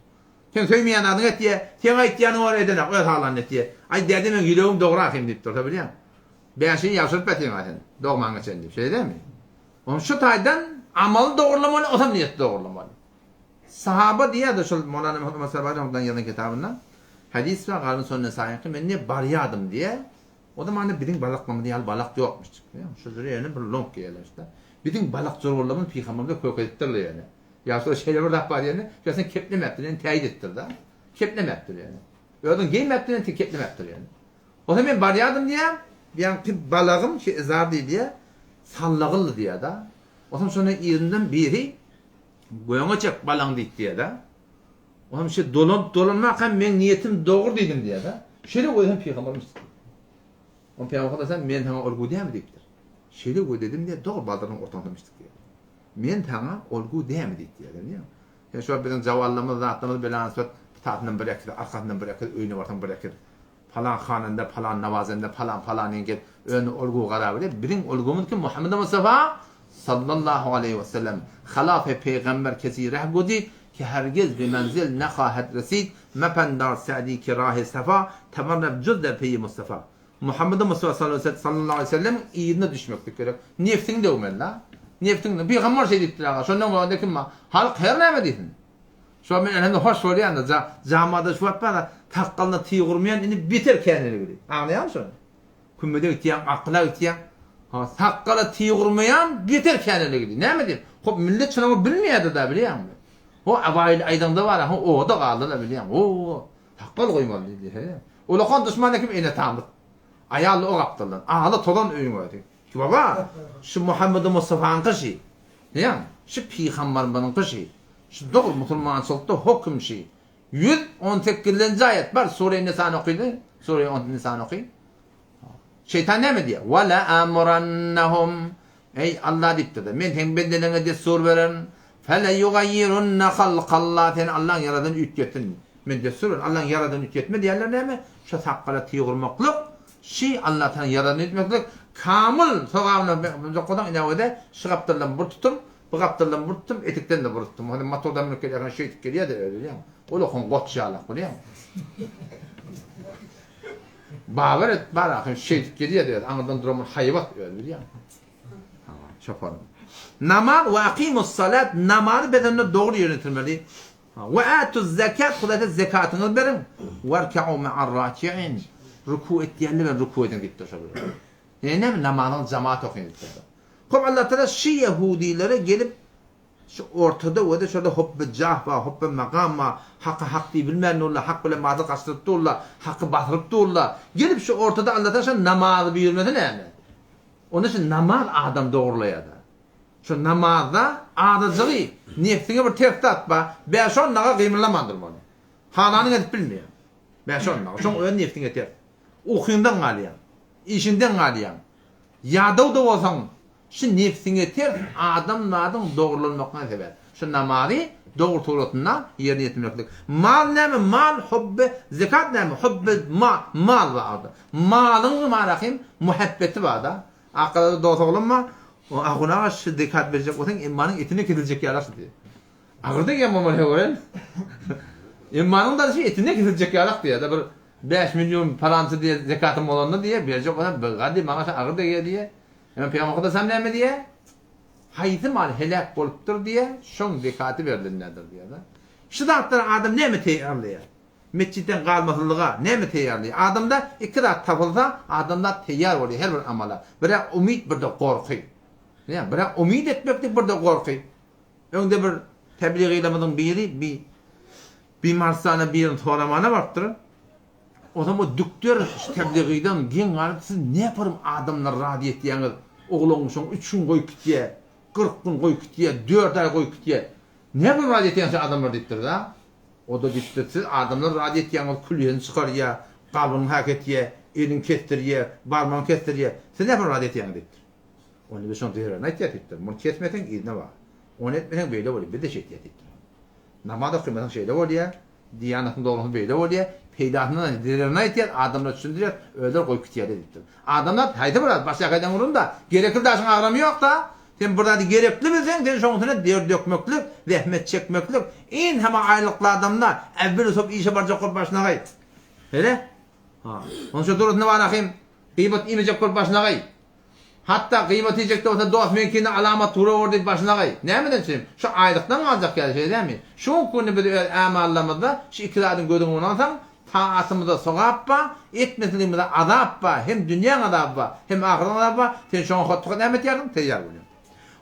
Seň söýmeýän zadyňy etýä, seň aýtýanyňy ol edenok, öz halanyny etýä. Aý däde meň ýüregim dogry ahym diýip dursa bilýäň. Bäşini ýabşyryp ýatyň-a sen, dogmaňa çenli diýip, şeýle dälmi? Onuň şu taýdan amaly dogrulamaly, osam niýeti dogrulamaly. Sahaba diýýärdi şol Molana Muhammet Omar Serbazî rahmetullahi ýazan kitabynda, hadys bar, galyň şondan saýyňky, men diýýär, barýadym diýýär. O zamanda biziň balaklarymyz ýaly balak ýokmuş diýýär. Şu jüre ýöne bir loňk geýerlermiş-de. Biziň balak jorgalarymyz pygamberimize kök edipdirler ýöne. Ýa şo şeýle bir zat bar ýöne, şo sen keplemäpdir, ýöne täýit edipdir-de. Keplemäpdir ýöne. Özüň geýmäpdir, ýöne keplemäpdir ýöne. Bolsa men barýadym diýýär, ýaňky balagym şu izar diýýär, sallagyldy diýýär-de. Onsoň şondan yzyndan biri Göňe çek balaň diýip diýýär-de. Onsoň şu dolanyp dolanmakam meň niýetim dogry diýdim diýýär-de. Şeýle gözem pygamberimiz. Oň pygamber sen men saňa ol dämi diýipdir. Şeýle göz dedim diýýär, dogry baldyryň ortasyna düşdük diýýär. Men saňa olgu dämi diýip diýýär, bilýäňmi? Sen şo biziň jawallamyz zatlarymyz bilen söz pitasyndan bir ekiz, arkasyndan bir ekiz, öýüne barsaň bir ekiz. Palan hananda, palan nawazende, palan palanyň gel, öni olgu gara bilýär. Biziň olgumyz kim? Muhammed Mustafa sallallahu aleýhi we sellem. Halafe peýgamber kesi reh guzid, ki hergiz bi menzil nehahet resid, mependar Sa'di ki rahi sefa, temerreb juz der peýi Mustafa. Muhammedi Mustafa sallallahu aleýhi we sellemiň yzyna düşmeklik gerek. Nebsiňi döwmeli-da. Nebsiňi, pygamber şeý diýipdir aga, şondan görende kim bar? Halk her näme diýsin. Şo men elhamda hoş bolýan-da, ja, jamada şu wagt bar-a, sakgalyna tyg urmaýan indi beter käniligidi. Aňlaýaňmy şony? Kümmede gitýäň, akyla gitýäň. Ha, sakgala tyg urmaýan beter käniligidi. Näme diýip? Hop, millet şuny bilmeýärdi-da, bilýäňmi? Ho, abaýly aýdaňda bar-a, ho, oda galdy-da, bilýäň. Ho, sakgal goýmaly diýdi, he. Ulakan duşman kim ene-atamyz. Aýally o gapdaldan. Agly tozan öýüň özi. Ki baba, şu Muhammedi Mustafaňky şi. Bilýäňmi? Şu pygambarymyzyňky şi. Şu dogry musulmançylykda höküm şi. 118-lenji aýat bar, Sure-i Nisany okyly, Sure-i Nisany oky. Şeýtan näme diýýär? Wa la amurannahum. Eý Allah diýipdir-de, men seň bendeleriňe dessur bererin. Fele yugayyirunna halkallah. Sen Allaň ýaradanyny üýtgetsin. Men dessur bererin. Allaň ýaradanyny üýtgetme diýýärler näme? Şu sakgala tyg urmaklyk, şi Allatanyň ýaradanyny üýtmeklik, kamyl sogabyna bolsaň ine öde şu gapdaldan bir tutum. Bu gapdaldan burutdym, etekden-de burutdym. Hany motordan münüp gelýärkäň şeýdip gelýär-de özi bilýäňmi? Ol okan goç ýalak bilýäňmi? Babar et bar ahyryn şeýdip gelýär-de özi. Aňyrdan duran bir haýbat özi bilýäňmi? Hawa, çopanym. Namaz we akymus-salat namazy bedende dogry ýerine ýetirmeli. We atuz-zekat Hudaý aýtýar zekatyňyzy beriň. Werkeu me'ar-raki'in ruku etýänler bilen ruku ediň diýipdir şol bir. Ýene näme namazyňyzy jamaat okyň diýipdir. Hop Allatagala şy ýehudilere gelip şu ortada wede şurada hupby jah bar, hupby makam bar, haky hak diýip bilmän durlar, hak bilen batyl gaçdyryp durlar, haky basyryp durlar. Gelip şu ortada Allatagala şo namazy buýurmasa näme? Onda şu namaz adam dogrulaýada. Şu namazda azajygy nebsiňe bir ters zat bar, bäş-on daga gymyllaman durmaly. Halanyňy edip bilmeýäň. Bäş-on daga. Şoň özi nebsiňe ters. Ukyňdan galýaň. Işiňden galýaň. Ýadaw-da bolsaň, şu nebsiňe ters adam zadyň dogrulanmaklygyna sebäp. Şu namazy dogry suratynda ýerine ýetirmeklik. Mal näme? Mal hubbe, zekat näme? Hubbe ma, mal bar-da. Malyň barahym muhabbeti bar-da. Akgada dos oglan bar. O Ahun aga şu zekat berjek bolsaň emmanyň etine kesiljek ýaly şu diýýär. Agyr degýän bolmaly höwren. Emmanyň da şu etine kesiljek ýalak diýýär-de bir 5 million palança diýýär zekatym bolanda diýýär berjek bolsam bir diýýär maňa şu agyr degýär diýýär. Emma Pygamber Hudaýam näme diýýär? Haýsy mal heläk bolupdyr diýýär, şoň zekaty berlenlerdir diýýär-de. Şu zatlara adam näme teýýarlaýar? Metjitden galmasyzlyga näme teýýarlaýar? Adamda iki zat tapylsa, adamzat teýýar bolýar her bir amala. Birä umyt, bir-de gorky. Näme? Birä umyt etmeklik, bir-de gorky. Öňde bir tebligylarymyzyň biri bi bimarystana birini soramana barypdyr. Onsoň o dükder şu tebligydan geň galyp, siz näparyň adamlary razy etýäňiz? Oglan şoň üç gün goýup gitýär, 40 gün goýup gitýär, dört aý goýup gitýär. Näparyň razy etýäňiz şu adamlary diýipdir-de. O-da diýipdir, siz adamlary razy etýäňiz, külýesini çykarýar, kalbyny hak etýär, elini kesdirýär, barmagyny kesdirýär. Siz näme razy etýäňiz diýipdir. Onda biz şoň zererini aýtýas diýipdir. Muny kesmeseň yzyna bar. Ony etmeseň beýle bolýar. Biz-de şeýtýäs diýipdir. Namaz okamasaň şeýle bolýar, diýanatyň dogrusy beýle bolýar, peýdasyny zererini aýtýas, adamlara düşündirýäs, özleri goýup gitýärler diýipdir. Adamlar haýsy bir zat, başga ýerden urun-da, gerekli daşyň agramy ýok-da, Sen bir zady gerekli bilseň, sen şoň üstüne der dökmeklik, zähmet çekmeklik, iň hema aýlykly adamda, äwwel usap işe barjak bolup başyna gaý. Şeýle? Ha. Onça durusynda bar ahym, gyýbat iýmejek bolup başyna gaý. Hatda gyýbat iýjek-de bolsa dost meňkini alamat turawur diýip başyna gaý. Nämeden üçin? Şu aýlykdan galjak ýaly, şeýle dälmi? Şu günki günde biz öz ämallarymyzda şu iki zadyň gözüň öňüne alsaň, Taatymyzda sogap bar, etmesligimizde azap bar, hem dünýäň azaby bar, hem ahyretiň azaby bar, sen şoňa hotdykat näme etýärsiň? Teýýar bolýaň.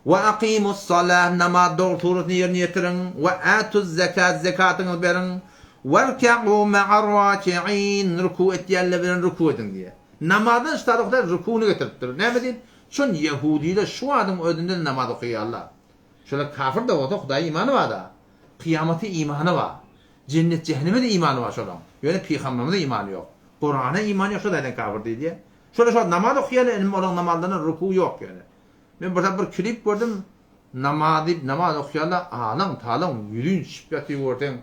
Wa akymus-salah, namaz dogry suratyny ýerine ýetiriň, wa atuz-zekat, zekatyňyzy beriň, werke'u me'ar-raki'in, ruku etýänler bilen ruku ediň diýýär. Namazdan şytaly Hudaý rukuny getiripdir. Näme diýip? Çün ýehudiler şu wadyň özünde-de namaz okaýarlar. Şolar kafir-de bolsa Hudaýa imany bar-da. Kyýamata imany bar. Jennet jähenneme-de imany bar şolaň. Ýöne pygamberimize imany ýok. Kurana imany ýok şo zaten kafir diýilýär. Şolar şo namaz okaýarlar inim olaň namazlarynda ruku ýok ýöne. Men bir bir klip gördüm namaz diýip namaz okaýarlar alaň talaň ýüzin düşüp ýatyr görseň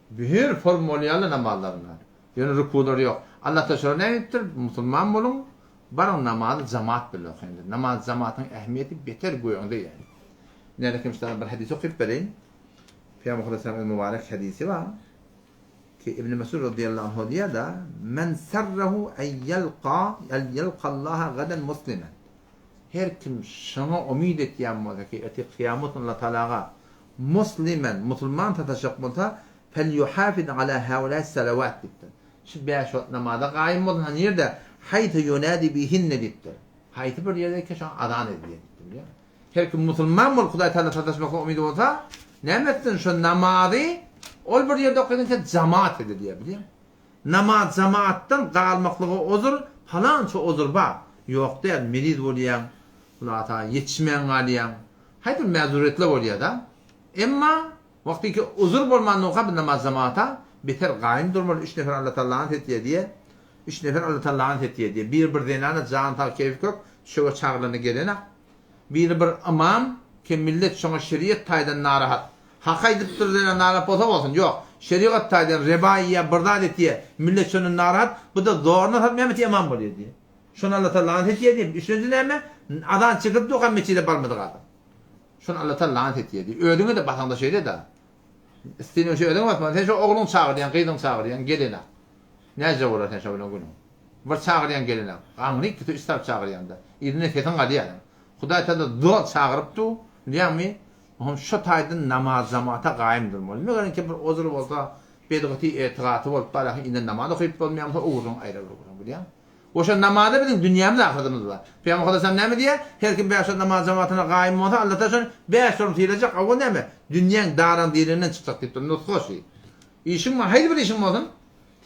bir form bolýarlar namazlarynda. Ýöne rukulary ýok. Allah taala şolara näme diýipdir? Musulman boluň baryň namazy jamaat bilen okaýyň diýip. Namaz jamatyň ähmiýeti beter göňde ýaly. Nälekim şulara bir hadys okyp bereýin. Pygamber Aleyhisselamyň mübarek hadysy bar. Ki Ibn Mesud radıyallahu anhu diýýär-de, Men sarrahu en yalqa en yalqallaha gadan muslimen. Her kim şoňa umyt etýän bolsa ki, ertir kyýamat gün Allah Taalaga muslimen, musulman sataşjak bolsa, felyuhafiz ala haulâ salawat diýipdir. Şu bäş wagt namaza gaýym bolsun, ha nirde? Haýsy ýunadi bihinne diýipdir. Haýsy bir ýerde ki şoňa azan edilýär diýipdir, bilýärmi? Her kim musulman bolup Hudaý Taala sataşmaklyk umydy bolsa, näme etsin şo namazy ol bir ýerde okaýança jamaat edilýär bilýäňmi? Namaz jamaatdan galmaklyga ozur palança ozur bar. Ýok däl, meriz bolýaň, Hudaý Taala ýetişmän galýaň. Haýsy bir mäzuretler bolýar-da. Emma wagtyky uzur bolmandygyka bu namaz jamaata beter gaýym durmaly, üç nefer Alla Taala lanat etýär diýýär. Üç nefer Alla Taala lanat etýär diýýär. Biri bir zenana jany sag keýpi kök, düşege çagyrylanda gelenak. Biri bir ymam ki millet şoňa şeriat taýdan narahat. Hak aýdypdyr zena narahat bolsa bolsun, ýok. Şerigat taýdan reba iýýär, bir zat etýär, millet şondan narahat, bu-da zoruna salyp näme etýär ymam bolýar diýýär. Şony Alla Taala lanat etýär diýýär. Üçünji näme? Azan çekilip durka metjide barmadyk adam. Şony Allatagala lanat etýär diýýär. Özüňe-de basaňda şeýle-dä. Isleýän şo özüňe basmaly. Sen şo ogluň çagyrýaň, gyzyň çagyrýaň, gelenak. Näce bolar sen şo bilen günüň? Bir çagyrýaň gelenak. Aňry ikisi üç tarap çagyrýaňda. Yzyndan sesiň galýar. Hudaý Tagala zor çagyryp dur, bilýäňmi? Oňam şo taýdan namaz jamata gaýym durmaly. Megerem ki bir ozur bolsa, bedgaty etigaty bolup barýarka inden namaz okyp bolmaýan bolsa o gürrüň aýra bir gürrüň, bilýäňmi? Oşa namazda biziň dünýämiz ahyrymyz bar. Pygamber Aleyhisselam näme diýýär? Her kim bäş wagt namaz jamatyna gaýym bolsa, Alla Tagala şony bäş orun sylajak, a o näme? Dünýäň daran dirinden çykjak diýipdir. Nusga şy. Işiň bar, haýsy bir işiň bolsun,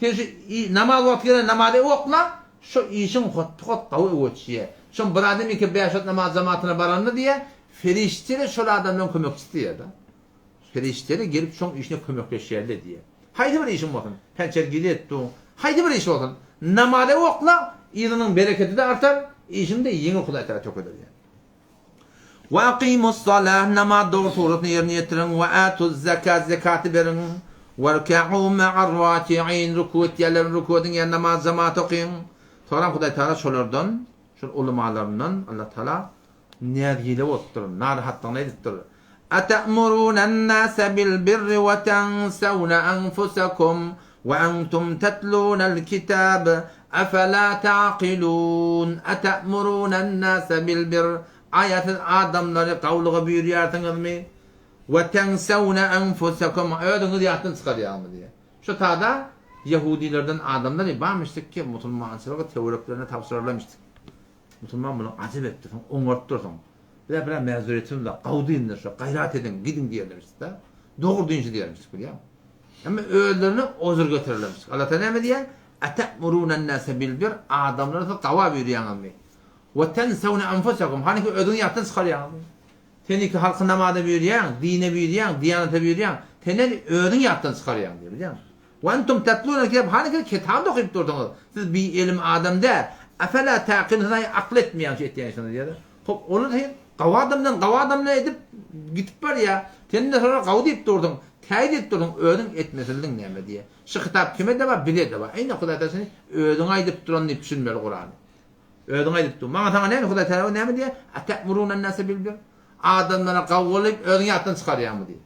sen şu namaz wagty gelende namazy okla, şo işiň hotdy-hot gawy öweçýär. Şoň bir adam iki bäş wagt namaz jamatyna baranda diýýär, perişdeler şol adamlaryň kömekçisi diýýär-de. Perişdeler gelip şoň işine kömekleşýärler diýýär. Haýsy bir işiň bolsun, pençer gizet duň, haýsy bir iş bolsun, namazy okla, yzynyň bereketi-de artar, işiň-de ýeňil Hudaý Tagala tökeder diýýär. Ve akimus-salah, namaz dogry suratyny ýerine ýetiriň, ve atuz-zekat, zekaty beriň, werka'u ma'ar-raki'in, ruku etýänler bilen ruku ediň, ýa namaz jemaat okyň. Soňram Hudaý Tagala şolardan, şol ulamalaryndan Allah Tagala nägile bolupdyr, narahatlygyny aýdypdyr. Ate'murunennase bil-birri we tensewne enfusekum we entum tetlunel kitab efela ta'kilun Ate'murunennase bil-birr Aýa siz adamlary gowulyga buýurýarsyňyzmy? We tensewne enfusekum Özüňizi ýatdan çykarýaňyzmy diýýär. Şu tada ýehudilerden adamlar barmyşdyk ki, musulmançylygy töwereklerine tabşyrarlarmyşdyk. Musulman muny ajap etdirsiň, oňartdyrsyň. Bizä biraz mäzüretimiz bar, gawy dindir şo, gaýrat ediň, gidiň diýerlermişdik-de. Dogry din şu diýermişdik, bilýäňmi? Emma özlerine ozur getirerlermişdik. Allah Tagala näme diýýär? Ete'murunennase bil-bir, adamlary siz gawa buýurýaňyzmy? We tensewne enfusekum, hany ki özüňizi ýatdan çykarýaňyzmy? Sen iki halky namaza buýurýaň, dine buýurýaň, diýanata buýurýaň, sen nädip özüňi ýatdan çykarýaň diýýär, bilýäňmi? Ve entum tetlûnel kitâb, hany siz kitaby okyp durduňyz, siz bi ilim adam däl, efelâ ta'kilûn, siz aý akyl etmeýäň şu etýän işiňize diýýär. Hop, olar sen gawy adamdan gawy adamlar edip gitip barýar, sen-de şolara gawy diýip durduň, täý diýip durduň, özüň etmesizligiň näme diýýär. Şu kitap kime-de bar, bize-de bar. Eýne Hudaý Tagala seni özüňe aýdyp duran diýip düşünmeli Kurany. Özüňe aýdyp dur. Maňa saňa näme Hudaý Tagala näme diýýär? Ete'murûnennâse bil-bir. Adamlara gawy bol diýip özüňi ýatdan çykarýaňmy diýýär.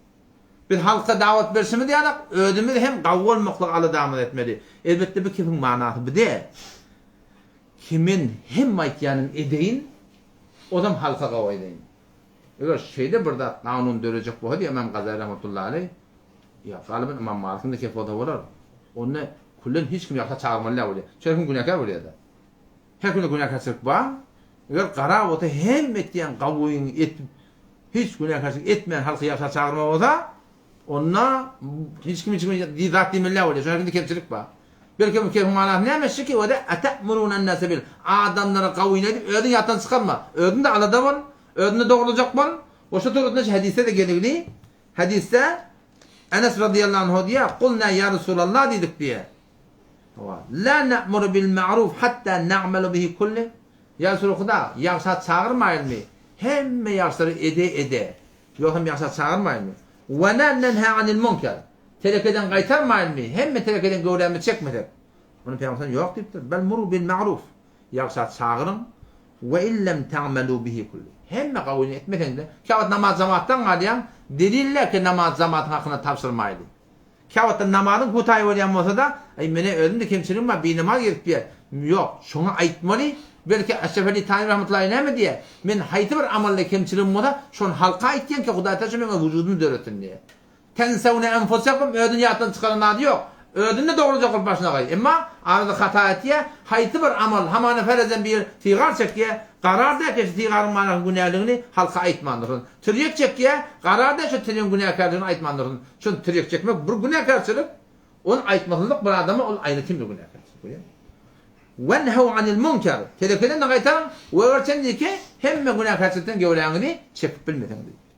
Biz halka dawat berşimiz ýalak, özümiz hem gawy bolmaklygy aladamyz etmeli. Elbetde bu kepiň manasy bu däl. Ki men hemme aýtýanymy edeýin, ozam halka gawy aýdaýyn. Eger şeýle bir zat kanun dörejek bolsa diýýär Ymam Gazaly rahmetullahi aleý, ýa galyban Ymam Malikiň-de kepi bolsa bolar. Onda küllen hiç kim ýagşa çagyrmaly däl bolýar. Şeýle kim günäkär bolýar-da. Her kimde günäkärçilik bar. Eger gara bolsa hemme etýän gawyňy etip hiç günäkärçilik etmän halky ýagşa çagyrma bolsa, onda hiç kim hiç kime zat diýmeli däl bolýar. Şonuň her kimde kemçilik bar. Belki bu kefiň manasy näme şiki o-da ete'murunennase bil adamlara gawyny edip özüň ýatdan çykarma. Özüňde alada bol, özüňde dogrulajak bol. We şu suratda şu hadysda-da geligli. Hadysda Enes radiyallahu anhu diýýär, Kulna ýa Resulallah diýdik diýýär. Hawa. La na'muru bil ma'ruf hatta na'malu bihi kulli. Ýa Resuly Huda, ýagşa çagyrmaýylmy? Hemme ýagşylary ede-ede. Ýogsam ýagşa çagyrmaýylmy? Wa la nenha anil munkar. Telekeden gaýtarmaýylmy? Hemme telekeden göwrämizi çekmesek. Ony Pygamber ýok diýipdir. Bel muru bil ma'ruf. Ýagşa çagyryň. Wa illem ta'malu bihi kulli. Hemme gawyny etmeseň-de, käwagt namaz jamatdan galýaň, delil ki namaz jamatyň hakyna tabşyrmaýly. Käwagtda namazyň hutaýy bolýan bolsa-da, Aý, mene özümde kemçiligim bar, binamaz gezip diýýär. Ýok, şoňa aýtmaly. Belki Eşref Eli Tani rahmetullahi näme diýýär? Men haýsy bir amalda kemçiligim bolsa, şony halka aýtýan ki, Hudaý Tagala meň wujudymy döretsin diýýär. Tensewne enfusekum, özüni ýatdan çykaran zady ýok. Özüni-de dogrujak bolup başyna gaý. Emma arada hata etýär, haýsy bir amal, hamana ferezen bir sigar çekýär, garar däl ki, şu sigaryň manasynyň günäligini halka aýtman dursun. Tirýek çekýär, garar däl şu tirýegiň günäkärligini aýtman dursun. Şony tirýek çekmek bir günäkärçilik, ony aýtmasyzlyk bir adama ol aýratyn bir günäkärçilik bolýar. Wenhew anil munkar, telekeden-de gaýtaryň, we eger çenliki hemme günäkärçilikden göwräňizi çekip bilmeseňiz diýipdir.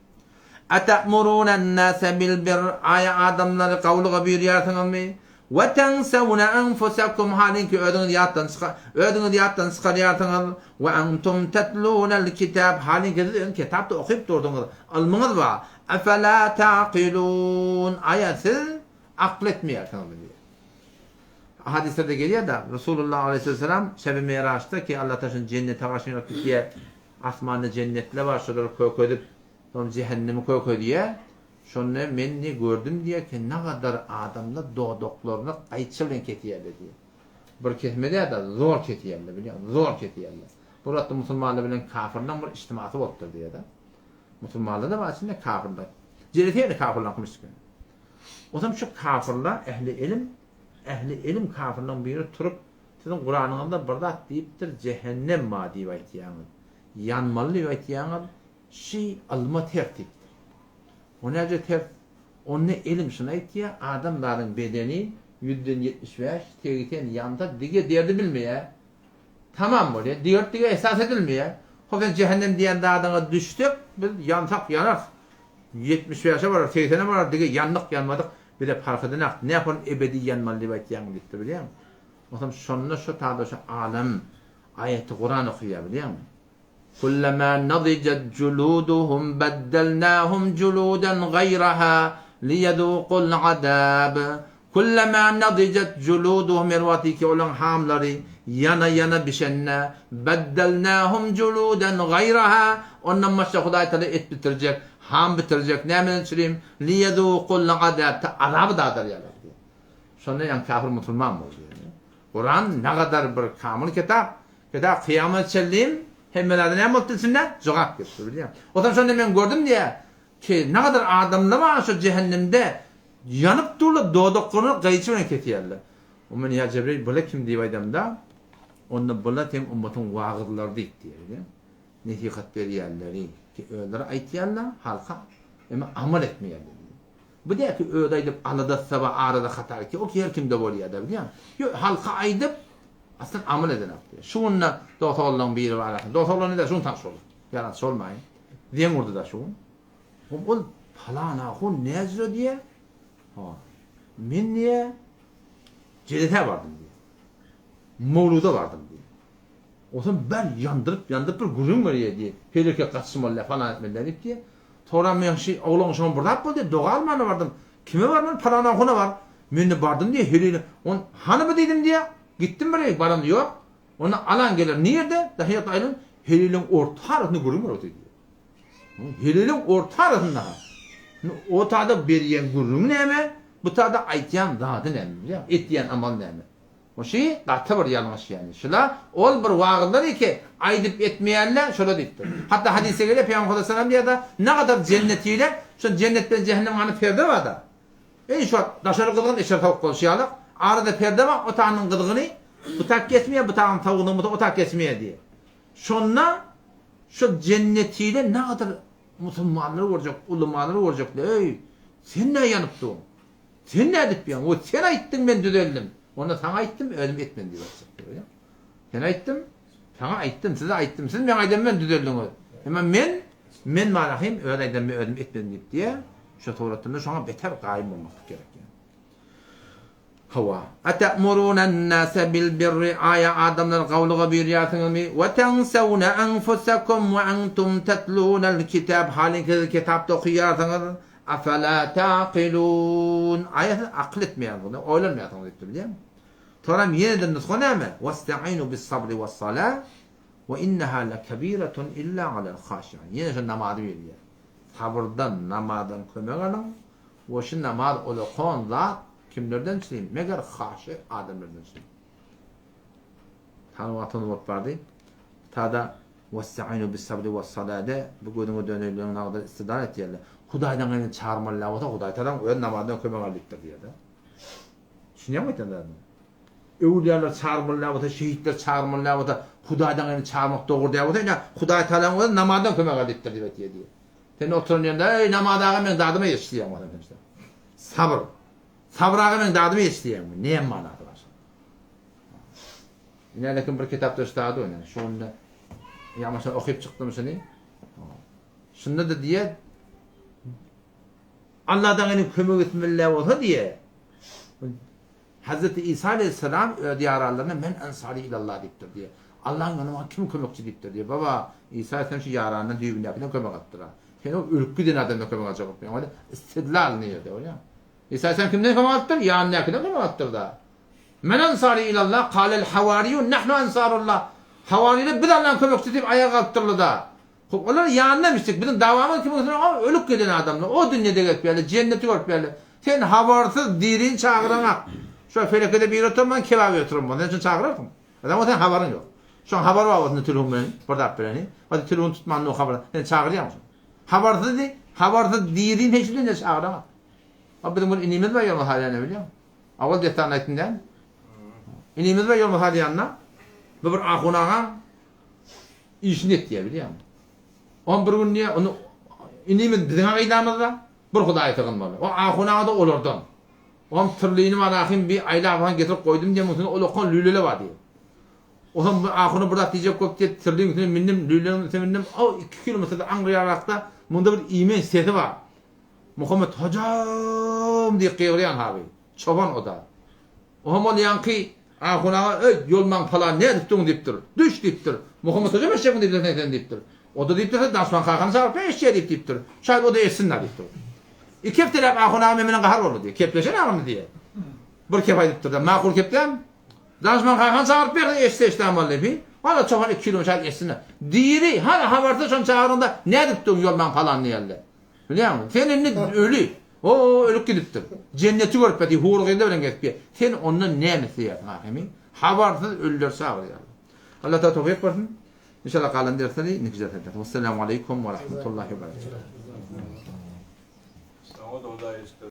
Ate'murunennase bil birr, aýa adamlary gowulyga buýurýarsyňyzmy? We tensewne enfusekum, halyňki özüňizi ýatdan çykar, özüňizi ýatdan çykarýarsyňyz. We entum tetlunel kitab, halyňki siz öň kitapda okyp durduňyz, ylmyňyz bar. Efela ta'kilun, aýa siz akyl etmeýärsiňizmi diýýär. Hadyslarda gelýär-de, Resulullah aleýhissalam şebi Miraçda ki, Allah Taala şony jennete garşy alyp gitýär. Asmanda jennetler bar, şolary kökezip. Soň jähennemi kökezýär. Şonda men ne gördüm diýýär ki, nagadar adamlar dodaklaryny gaýçy bilen kesýärler diýýär. Bir kesme däl-de, zor kesýärler, bilýäňmi? Zor kesýärler. Bu wagtda musulmanlar bilen kafirleň bir içtimasy bolupdyr diýýär-de. Musulmanlar-da bar içinde, kafirler. Jelese ýene kafirleňki miskin. Onsoň şu kafirler, ähli ilim, ähli ilim kafirleň biri turup, siziň Kuranyňyzda bir zat diýipdir, jähennem bar diýip aýtýaňyz. Ýanmaly diýip aýtýaňyz, şi ylma ters diýipdir. O näce ters? Onda ilim şuny aýtýar, adamzadyň bedeni ýüzden 75, 80 ýansa dige derdi bilmeýär. Tamam bolýar. Dert dige esas edilmeýär. Hop sen jähennem diýen zadyňa düşsek, biz ýansak ýanarys. 75-e barar, 80-e barar dige ýandyk ýanmadyk bize parh edenak. Nähon ebedi ýanmaly diýip aýtýaň diýipdir bilýäňmi? Onsoň şonda şo taýda şo alym aýaty Kuran okaýar bilýäňmi? Kullama nadijat juluduhum baddelnahum juludan gaýraha liýezuqul azab. Kullama nadijat juluduhum her wagty ki olaň hamlary ýana-ýana bişende, baddelnahum juludan gaýraha ondan başga Hudaý Tagala et bitirjek, ham bitirjek, nämeden çürim, liýezuqul azab ta azaby dadar ýaly diýýär. Şonda ýaňy käfir musulman boldy. Kuran nagadar bir kamyl kitap, Kitap kyýamata çenlim hemme zada näme bolupdyr içinde? Jogap gelipdir bilýäňmi? Onsoň şonda men gördüm diýýär, ki nagadar adamlar bar şo jähennemde ýanyp durlar, dodaklaryny gaýçy bilen kesýärler. O men ýa Jebreýil bula kim diýip aýdamda, onda bula seň ummatyň wagyzlary diýip diýýär bilýäňmi? Nesihat berýänleri ki özleri aýtýarlar halka, emma amal etmeýärler diýýär. Bu däl ki özi aýdyp alada saba arada hata ki o ki her kimde bolýada bilýäňmi? Ýok halka aýdyp Aslan amal edenok diýýär. Şu günde dost oglanlaryň biri bar ahyryn. Dost oglan diýýär, şu gün tanyş bolduk. Ýalançy bolmaýyn. Zeň urdy-da şu gün. Hom ol palan ahun näjüre diýýär. Ha. Men diýýär, jelesä bardym diýýär. Mowluda bardym diýýär. Onsoň bär ýandyryp, ýandyryp bir gürrüň berýär diýýär. Peleke gaçmaly, falan etmeli diýip diýýär. Soňra men şi oglan şoňa bir zat boldy, doga almana bardym. Kime barmaly? Palan ahuna bar. Men-de bardym diýýär, heleýine. On hany bu diýdim diýýär. Gitdim bir ýere, baramda ýok. Onda alan geler nirde? Dahy ýok aýlan heleýleň orta arasynda gürrüň berip otyr diýýär. Heleýleň orta arasynda. O tada berýän gürrüňi näme? Bu tada aýtýan zady näme? Bilýäňmi? Etýän amaly näme? O şi gaty bir ýalňyş ýani. Şula ol bir wagyzlar eke aýdyp etmeýänler şola diýipdir. Hatda hadysda gelýär Pygamber aleyhisselam diýýär-de, nagadar jennetile, şo jennet bilen jähennem arasynda perde bar-da. Eý şu wagt daşary gyzgyn içeri sowuk bolşy ýaly, arada perde bar, o tanyň gyzgyny bu tak geçmeýär, bu tagyň sowugyny bolsa o tak geçmeýär diýýär. Şonda şo jennetile nagadar musulmanlar görjek, ulumalar görjekler, eý, sen nä ýanyp duň? Sen nädip ýaň? O sen aýtdyň men düzeldim. Onda saňa aýtdym, özüm etmedim diýip aýtjak diýip. Sen aýtdym, saňa aýtdym, size aýtdym, siz meň aýdanymy bilen düzeldiňiz. Emma men, men malahym öz aýdanymy özüm etmedim diýip diýýär. Şo suratynda şoňa beter gaýym bolmaklyk gerek ýa. Hawa. Ate'murunen-nase bil-birri aýa adamlary gowluga buýurýarsyňyzmy? We tensewne enfusekum we entum tetlunel kitab halyňki siz kitapda okaýarsyňyz. Afala ta'kilun aýa siz akyl etmeýärsiňiz, oýlanmaýarsyňyz diýipdir bilýäňmi? Soňram ýene-de nusga näme? Westa'inu bis-sabri was-salah we inneha lekebiretun illa alel-haşi'in. Ýene şo namazy berýär. Sabyrdan, namazdan kömek alyň we şu namaz ulakan zat kimlerden çynym? Meger haşy adamlardan çynym. Hany wagtymyz bolup bardy. Tada Westa'inu bis-sabri was-salade bu gözüňe döneýleň nagda istidlal etýärler. Hudaýdan gaýry çagyrmaly bolsa Hudaý tagalaň öz namazyndan kömek al diýipdir diýýär-de. Düşünýäňmi aýtýan zadyma? Öwülýalar çagyrmaly bolsa, şehitler çagyrmaly bolsa, Hudaýdan gaýry çagyrmak dogry däl bolsa, ine Hudaý tagalaň özi namazdan kömek al diýipdir diýip aýtýar diýýär. Sen oturan ýerinde, eý namaz aga meň dadyma ýetiş diýýäň bolsa sen. Sabyr. Sabyr aga meň dadyma ýetiş diýýäňmi? Näme manasy bar? Ine lekin bir kitapda şu zady ine şu günde ýamaşa okyp çykdym şuny. Şunda-da diýýär Allahdan ene kömek etmeli bolsa diýýär. Hazreti Isa aleyhisselam öz ýaranlaryna men ensari ilallah diýipdir diýýär. Allah'ın ýolunda maňa kim kömekçi diýipdir diýýär. Baba Isa aleyhisselam şu ýaranyndan düýbündäkiden kömek alypdyr. Sen o ölüp giden adamdan kömek aljak bolup ýöňe. Istidlal nirde bolýar? Isa aleyhisselam kimden kömek alypdyr? Ýanyndakydan kömek alypdyr da. Men ensari ilallah kalel hawariyun nahnu ensarullah. Hawariler biz Allah'ın kömekçisi diýip aýaga galypdyrlar da. Hop, olar ýanynda mislik. Biziň dawamyz kimiň üstüne? O ölüp giden adamlar. O dünýede gezip ýörler, jenneti görüp ýörler. Sen habarsyz dirini çagyraňak. Şo felekede biri oturman kebap iýip oturan bolsa, sen şony çagyrarsyň. Adam sen habaryň ýok. Şoň habary bar bolsa telefon bilen bir zat bilen. Hadi telefon tutman no habar. Sen çagyrýaň şony. Habarsyz, habarsyz dirini hiç dünýe çagyraňak. A biziň bir inimiz bar ýolma salýan bilýäň. Awal dessany aýtdym däl. Inimiz bar ýolma salýanda bu bir ahun aga işini etýär bilýäňmi. Oňa bir gün diýýär, ony inimiz biziň agydamyzda bir Hudaýa sygynmaly. O ahun aga-da olardan. Oňam syrlyny bar ahym bir aýlap han getirip goýdum diýýär, munuň ulakan lülele bar diýýär. Oňam bu ahuna bir zat diýjek bolup diýip syrlyň üstüne mindim, lüleniň üstüne mindim. O 2 kilometrde aňryýarakda munda bir iýmen sesi bar. Muhammet hojam diýip gygyrýan haby. Çoban o-da. Oňam ol ýaňky ahun aga, Öý, ýolmaň palan nädipdiň diýipdir. Düş diýipdir. Muhammet hojam eşegiň diýipdir sen sen diýipdir. O-da diýipdir, sen daşman kakany çagyryp men eşeýe diýip diýipdir. Şaýat o-da eşitsin-dä diýipdir. Iki hepdeläp ahun aga men bilen gahar boldy diýýär. Kepleşen agamy diýýär. Bir kep aýdypdyr-da, makul kep dälmi? Daşman kakany çagyryp berse eşitse eşidän boldy diýip. Hala çopan iki ýyl şaýat eşitsin-dä. Diri, hala habarsyz şony çagyryňda nädipdiň ýolmaň palan diýelde. Bilýäňmi? Sen indi öli. O, ölüp gidipdir. Jenneti görüp ýatyr, hur gyzlar bilen gezip ýör. Sen ondan näme isleýärsiň ahymy? Habarsyz ölüleri çagyrýarlar. Allah Taala towfyk bersin. İnşallah galan dersleri indiki dersde ederis. Wesselamu aleýkum we rahmetullahi we berekatuh. Saňa-da Hudaý eşitdirsin.